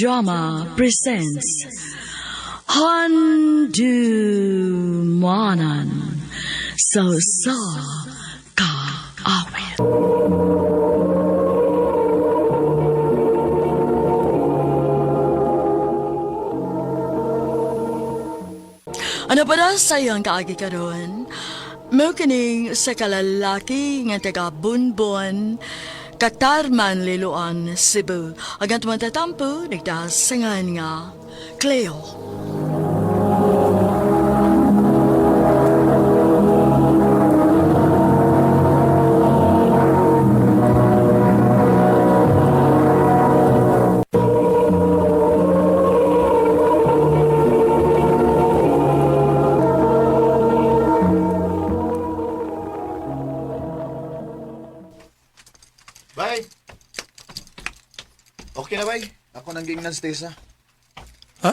Drama presents Handumanan sa Usa Ka Awit. Ano pa na sa iyong kaagi karon? Mao kining sa kalalaki nga taga Bunbon, Katarman, Liloan, Cebu. Agan tumatatampo, nagdasangan nga Cleo. Bye. Okay na, bay. Ako nang gingnan sa Tessa. Ha?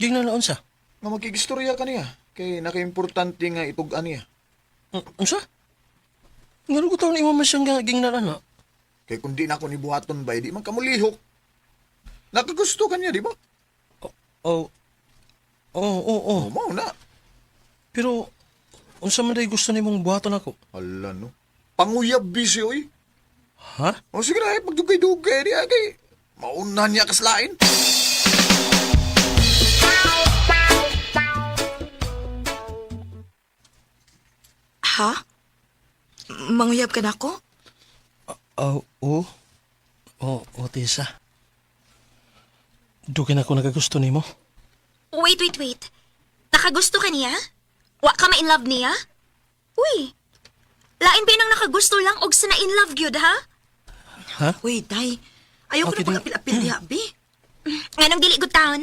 Gingnan na unsa? Nga magkigistorya ka niya. Kay nakaimportante nga itug-an niya. Unsa? Ngano ko taon imo man siyang nga gingnan ana? Kay kung di na ako ni buhaton, bay, di man kamulihok. Nakagusto ka niya, di ba? Oh. Oh, oh, oh. Oh, mao na. Pero unsa man day gusto nimong buhaton ako? Hala, no. Panguyab busy, oy. Ha? O sige na, eh, pagdugay-dugay, di ay kay mauna niya kaslain. Ha? Manguyab ka na ako? Oh, oh. Oh, oh, Tessa. Dugay na ako nagagusto nimo. Wait, wait, wait. Nakagusto ka niya? Wa ka ma-in love niya? Uy, lain ba nang nakagusto lang og sa na-in love gyud, ha? Ha? Uy, day. Ayaw ko Okay, na pag-apil-apil diha, bi. Nganong dili good taon?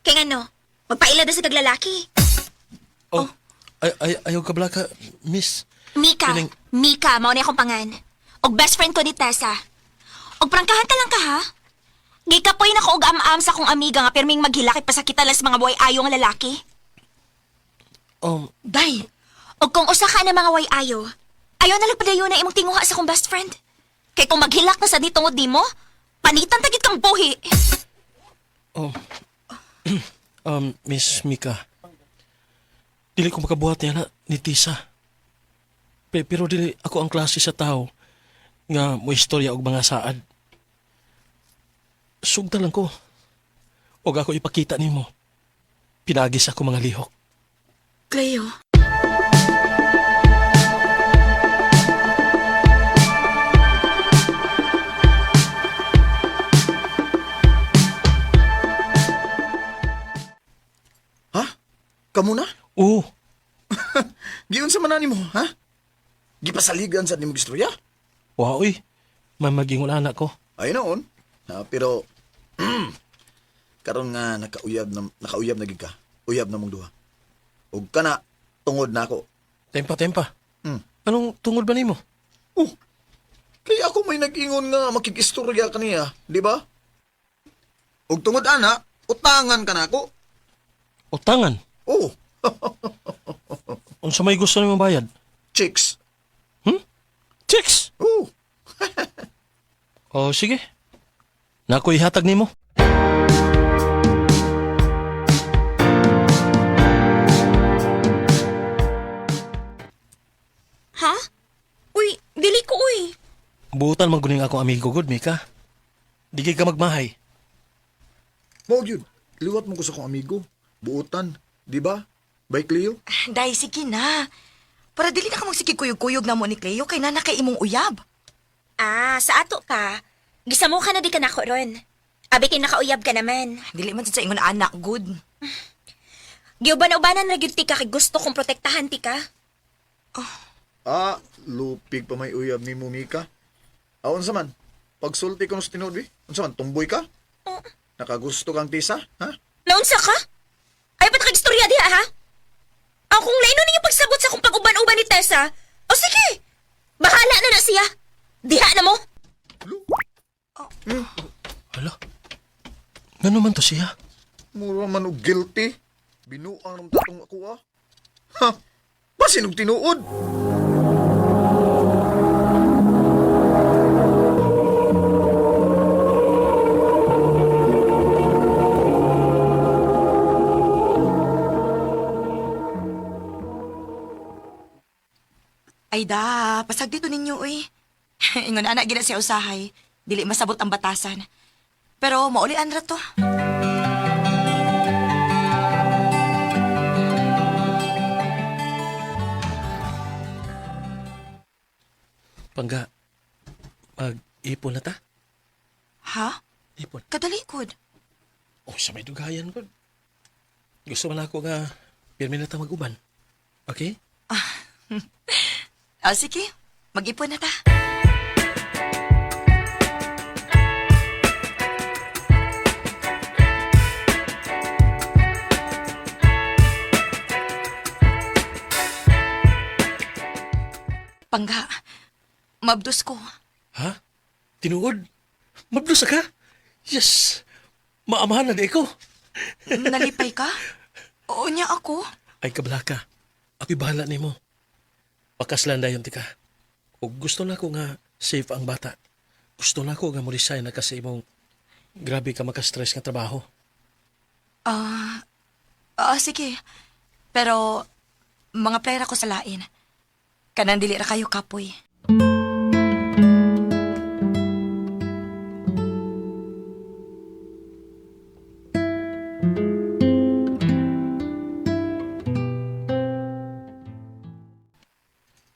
Kay ngano, magpaila da sa kaglalaki. Oh. Ay, ay, ayaw ka bala ka, miss. Mika, Piling- Mika, mao ni akong pangan. Og best friend ko ni Tessa. Og prangkahan ta lang ka, ha? Gikapoy na ko og am-am sa akong amiga nga pirming maghilakit pasakitan lang sa mga buhay ayo nga lalaki. Day, Og kung usa ka na mga way ayo, ayo na lang padayon na imong tinguha sa akong best friend. Kay kung maghilak na sa di tungod nimo, panitan tagit kang buhi. Oh. Miss Mika. Dili ko makabuhat niya na ni Tisa. Pero dili ako ang klase sa tao nga mo istorya og mga saad. Sugda lang ko. Og ako ipakita nimo. Pinagi sa ako mga lihok. Cleo. Ha? Kamu na? Oo, Giyon sa manani mo, ha? Gipasaligan sa nimo gistorya? wa oy. May magingon anak ko. Ay noon. Ha, pero karon nga nakauyab na gid ka. Uyab na mong duha. Ug kana tungod na ako. Tempa, tempa. Hmm. Anong tungod ba nimo? Oh. Kaya ako may nag-ingon nga makikistorya ka niya, di ba? Ug tungod ana, utangan ka na ako. Utangan. Oh, Unsa may gusto nimo bayad? chicks. Chicks. Oh, Oh, sige. Nako ihatag nimo. Ha? Uy, dili ko uy. Buutan man guning akong amigo gud, Mika. Di kay ka magmahay. mao gyud. Liwat mo ko sa akong amigo. Buutan, di ba? Bay Cleo? Day, sige na. Para dili na ka magsigig kuyog-kuyog na mo ni Cleo kay nana kay imong uyab. Ah, sa ato ka. Gisamo ka na di ka nako ron. Abi kay nakauyab ka naman. Dili man sad sa ingon anak, good. Giuban-ubanan ra gyud ti ka kay gusto kong protektahan ti ka. Ah, lupig pa may uyab ni Mumika. Ah, unsa man? Pagsulti ko no sa tinuod, bi? Unsa man, tumboy ka? Oh. Nakagusto kang tisa, ha? Naunsa ka? Ay ba't kag-istorya diha ha? Ang kung laino ninyo pagsabot sa akong pag-uban-uban ni Tessa, o sige, bahala na na siya. Diha na mo. Hala. Ngano man to siya? Mura man og guilty. Binuang ng tatong ako, ah. Ha? Basin og tinuod. Pasag dito ninyo, uy. Ingon ana gina siya usahay. Dili masabot ang batasan. Pero maulian ra to. Pangga, mag-ipon na ta? Ha? Ipon. Kadalikod. Oh, sa may dugayan ko. Gusto man ako nga, pirmi na ta mag-uban. Okay? Ah, sige. Mag-ipon na ta. Pangga, mabdos ko. Ha? Tinuod? Mablusa ka? Yes! Maamahan na di ko. Nalipay ka? Oo niya ako. Ay, kabla ka. Ako'y bahala nimo. Pakaslan dayon ti ka. Ug gusto na ko nga safe ang bata. Gusto na ko nga mo resign na kasi imong grabe ka maka-stress nga trabaho. Ah, ah, sige. Pero, mga pera ko sa lain. Kanang dili ra kayo kapoy.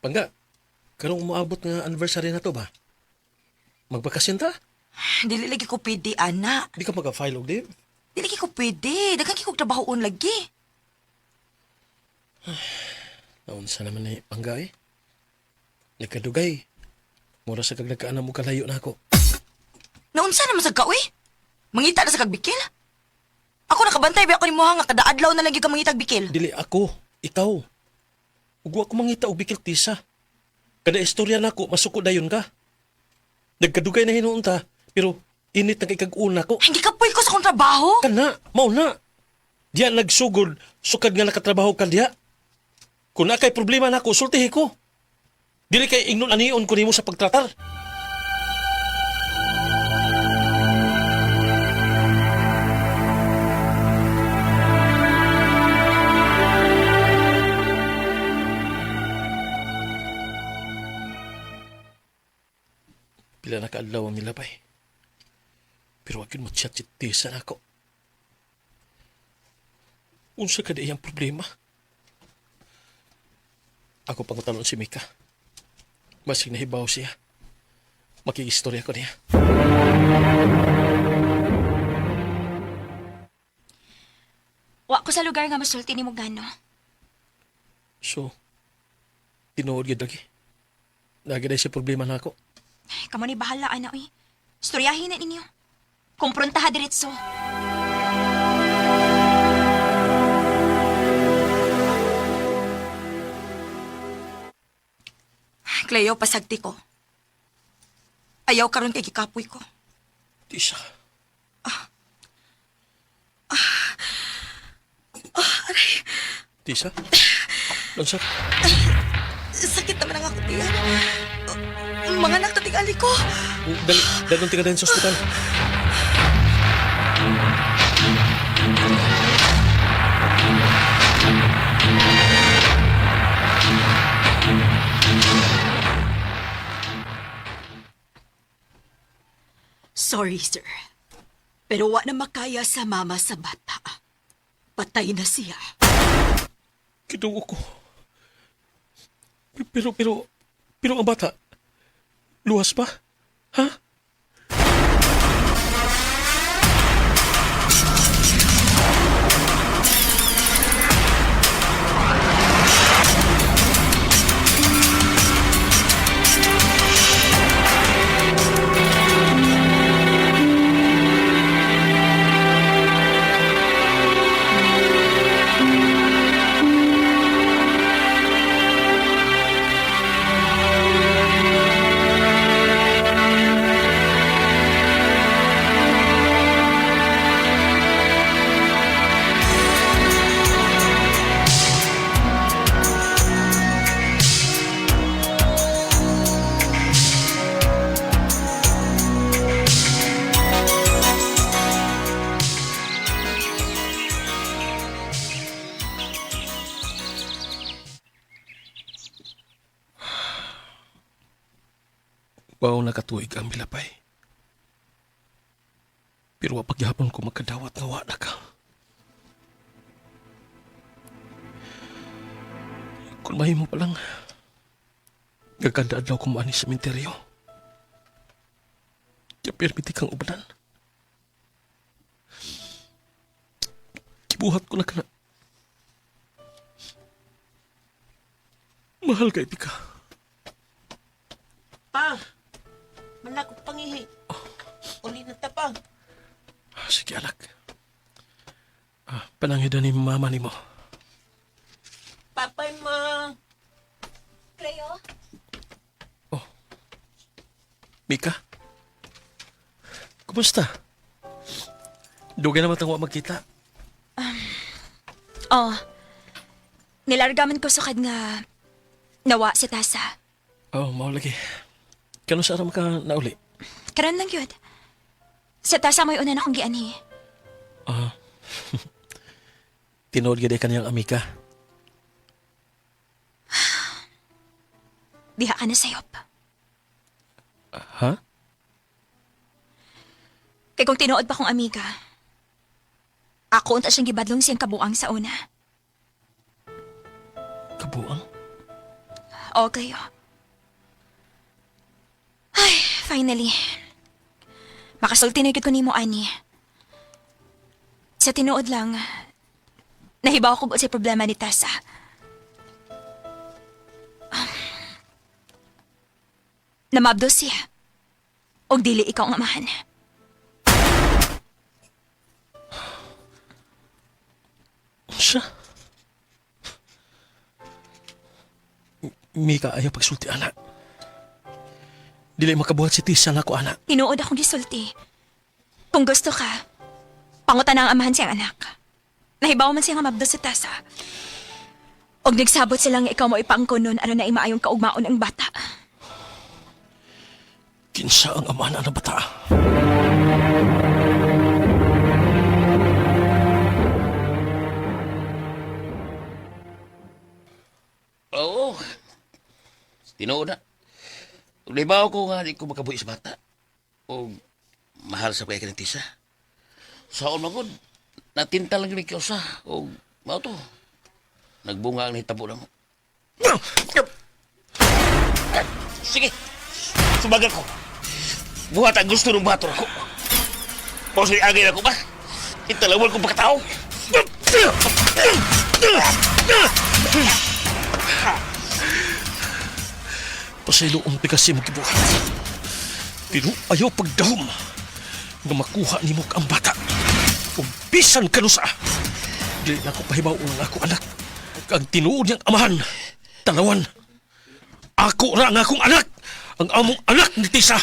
Pangga, karong umaabot nga anniversary na to ba? Magbakasyon ta? Dili lagi ko pwede, ana. Di ka maka-file og leave? Dili lagi ko pwede. Daghan kay kog trabahoon lagi. Naunsa naman ni Pangga eh. Nagkadugay. Mura sa kag nagkaanam mo kalayo na ako. Naunsa naman sa kaoy? Mangita na sa kagbikil? Ako nakabantay ba ako ni Moha nga kada adlaw na lang gyud ka mangitag bikil. Dili ako, ikaw. Ug wa ko mangita og bikil tisa. Kada istorya nako masuko dayon ka. Nagkadugay na hinuon ta, pero init na kay kag-una ko. Hindi ka ko sa akong trabaho. Kana, mao na. Diya nagsugod, sukad nga nakatrabaho ka diya. Kung na kay problema nako, sultihi ko. Dili kay ingnon anion ko nimo sa pagtratar. Pila na kaadlaw ang milabay. Pero wag yun mo chat si Tisa nako. Unsa ka di iyang problema? Ako pangutalon si Mika. Basig nahibaw siya. Makiistorya ko niya. Wa ko sa lugar nga masulti nimo gano. So, tinuod gyud lagi. Lagi na siya problema na ako. Ay, kamo ni bahala ana oy. Istoryahin na ninyo. Kumprontaha diretso. Cleo, pasagti ko. Ayaw karon kay gikapoy ko. Tisa. Ah. Tisa? Lansa? Sakit naman ang ako tiyan. Mga anak tingali ko. Dali, dalong tika din sa ospital. Sorry, sir. Pero wa na makaya sa mama sa bata. Patay na siya. Kinuo ko. Pero ang bata, luwas pa? Ha? Wow na katuig ang milapay. Pero wa pagyapon ko magkadawat nga wa na ka. Kung mahimo pa lang, gaganda adlaw ko maani sa sementeryo. Kaya permiti kang ubanan. Kibuhat ko na kana. Mahal kay ka. Pa, malakot pangihi. Uli na ta pa. Sige, anak. Pananghidan ni mama ni mo. Papay ma. Cleo? Oh. Mika? Kumusta? Dugay naman tang wa magkita. Oh. Nilargaman ko sukad nga nawa si Tessa. Oh, mao lagi. Kano sa aram ka nauli? Karon lang yun. Sa Tessa mo'y una na akong gianhi. Ah. Tinuod gyud kaniyang amika. Diha ka na sayop. Ha? Kay kung tinuod pa kong amiga, ako unta siyang gibadlong siyang kabuang sa una. Kabuang? O, Cleo. Ay, finally. Makasulti na gyud ko nimo ani. Sa tinuod lang, nahibaw ko sa problema ni Tessa. Namabdo siya. Og dili ikaw ang amahan. Siya? Mika, ayaw pagsulti, anak. Dili makabuhat si Tisa na ko, anak. Tinuod akong gisulti. Kung gusto ka, pangutan ang amahan siyang anak. Nahibaw man siya nga mabdo sa tasa. Og nagsabot sila nga ikaw mo ipangko nun ano na imaayong kaugmaon ang bata. Kinsa ang ama na ng bata. Oo. Tinuod na. Libaw ko nga di ko makabuhi sa bata. O mahal sa kaya ni Tisa. Sa man gud, natinta lang ni Kiyosa. O mao to. Nagbunga ang nahitabo na mo. Sige. Subagal ko. Buhat ang gusto ng bato ako. Mao sa agay ako ba? Italawal kong pagkatao. Pasaylo unti kasi mo gibuhat. Pero ayaw pagdahom nga makuha nimo ang bata. Ug bisan kanusa. Dili na ko pahibaw ang ako anak. Ang tinuod niyang amahan. Talawan. Ako ra ang akong anak. Ang among anak ni Tisa.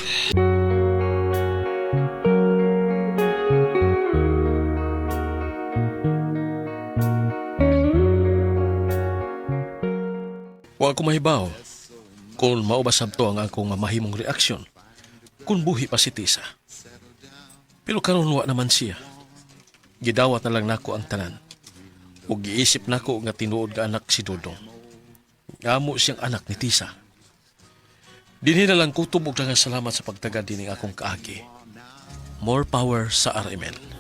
Wa ko mahibaw kung mao ba sabto ang akong mahimong reaksyon kung buhi pa si Tisa. Pero karon wa naman siya. Gidawat na lang nako ang tanan. Ug giisip nako nga tinuod nga anak si Dodong. Ngamo siyang anak ni Tisa. Dinhi na lang kutob og daghang salamat sa pagtagad dining akong kaagi. More power sa RMN.